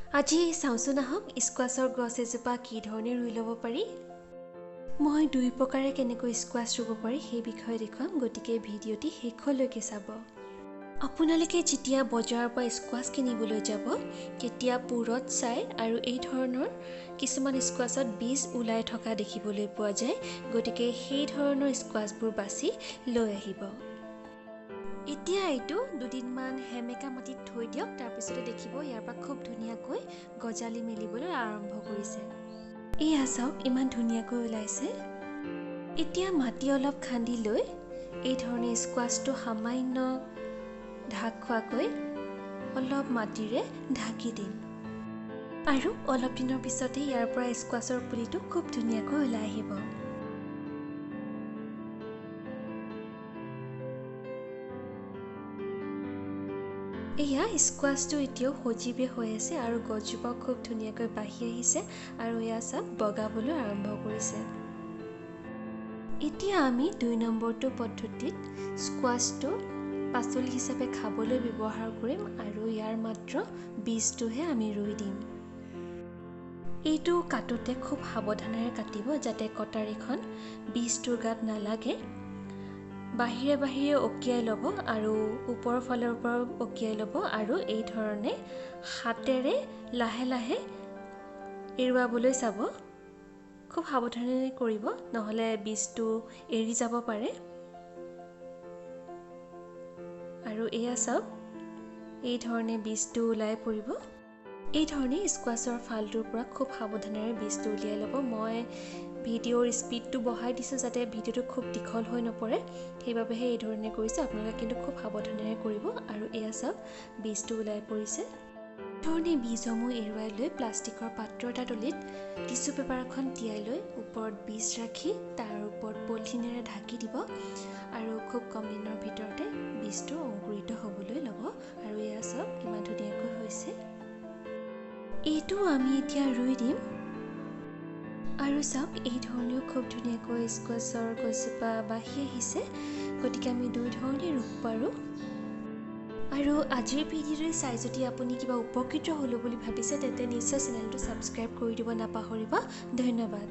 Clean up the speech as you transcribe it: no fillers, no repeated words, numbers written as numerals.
আজি চাওঁচোন আহক স্কোৱাছৰ গছ এজোপা কি ধৰণে ৰুই ল'ব পাৰি। মই দুই প্ৰকাৰে কেনেকৈ স্কোৱাছ ৰুব পাৰি সেই বিষয়ে দেখুৱাম, গতিকে ভিডিঅ'টি শেষলৈকে চাব। আপোনালোকে যেতিয়া বজাৰৰ পৰা স্কোৱাছ কিনিবলৈ যাব তেতিয়া পুৰত চাই আৰু এই ধৰণৰ কিছুমান স্কোৱাছত বীজ ওলাই থকা দেখিবলৈ পোৱা যায়, গতিকে সেই ধৰণৰ স্কোৱাছবোৰ বাছি লৈ আহিব। এতিয়া এইটো দুদিনমান সেমেকা মাটিত থৈ দিয়ক, তাৰপিছতে দেখিব ইয়াৰ পৰা খুব ধুনীয়াকৈ গজালি মেলিবলৈ আৰম্ভ কৰিছে। এয়া চাওক, ইমান ধুনীয়াকৈ ওলাইছে। এতিয়া মাটি অলপ খান্দি লৈ এই ধৰণে স্কোৱাছটো সামান্য ঢাক খোৱাকৈ অলপ মাটিৰে ঢাকি দিম আৰু অলপ দিনৰ পিছতে ইয়াৰ পৰা স্কোৱাছৰ পুলিটো খুব ধুনীয়াকৈ ওলাই আহিব। এয়া স্কোৱাছটো এতিয়াও সজীৱে হৈ আছে আৰু গছজোপাও খুব ধুনীয়াকৈ বাঢ়ি আহিছে আৰু এয়া চাওক বগাবলৈ আৰম্ভ কৰিছে। এতিয়া আমি 2 নম্বৰটো পদ্ধতিত স্কোৱাছটো পাচলি হিচাপে খাবলৈ ব্যৱহাৰ কৰিম আৰু ইয়াৰ মাত্ৰ বীজটোহে আমি ৰুই দিম। এইটো কাটোতে খুব সাৱধানেৰে কাটিব যাতে কটাৰীখন বীজটোৰ গাত নালাগে। বাহিৰে বাহিৰে অকিয়াই ল'ব আৰু ওপৰৰ ফালৰ পৰা অকিয়াই ল'ব আৰু এই ধৰণে হাতেৰে লাহে লাহে এৰুৱাবলৈ চাব। খুব সাৱধানেৰে কৰিব, নহ'লে বীজটো এৰি যাব পাৰে। আৰু এয়া চাওক, এই ধৰণে বীজটো ওলাই পৰিব। এই ধৰণে স্কোৱাছৰ ফালটোৰ পৰা খুব সাৱধানেৰে বীজটো উলিয়াই ল'ব। মই ভিডিঅ'ৰ স্পীডটো বঢ়াই দিছোঁ যাতে ভিডিঅ'টো খুব দীঘল হৈ নপৰে, সেইবাবেহে এই ধৰণে কৰিছোঁ। আপোনালোকে কিন্তু খুব সাৱধানেৰে কৰিব। আৰু এয়া চাওক, বীজটো ওলাই পৰিছে। ধৰণে বীজসমূহ এৰুৱাই লৈ প্লাষ্টিকৰ পাত্ৰ এটাৰ তলিত টিচু পেপাৰ এখন তিয়াই লৈ ওপৰত বীজ ৰাখি তাৰ ওপৰত পলিথিনেৰে ঢাকি দিব আৰু খুব কম দিনৰ ভিতৰতে বীজটো অংকুৰিত হ'বলৈ ল'ব। আৰু এয়া চাওক, কিমান ধুনীয়াকৈ হৈছে। এইটো আমি এতিয়া ৰুই দিম। আৰু চাওক, এই ধৰণেও খুব ধুনীয়াকৈ স্কোৱাছৰ গছজোপা বাঢ়ি আহিছে। গতিকে আমি দুই ধৰণে ৰুব পাৰোঁ। আৰু আজিৰ ভিডিঅ'টো চাই যদি আপুনি কিবা উপকৃত হ'লো বুলি ভাবিছে তেন্তে নিশ্চয় চেনেলটো ছাবস্ক্ৰাইব কৰি দিব নাপাহৰিব। ধন্যবাদ।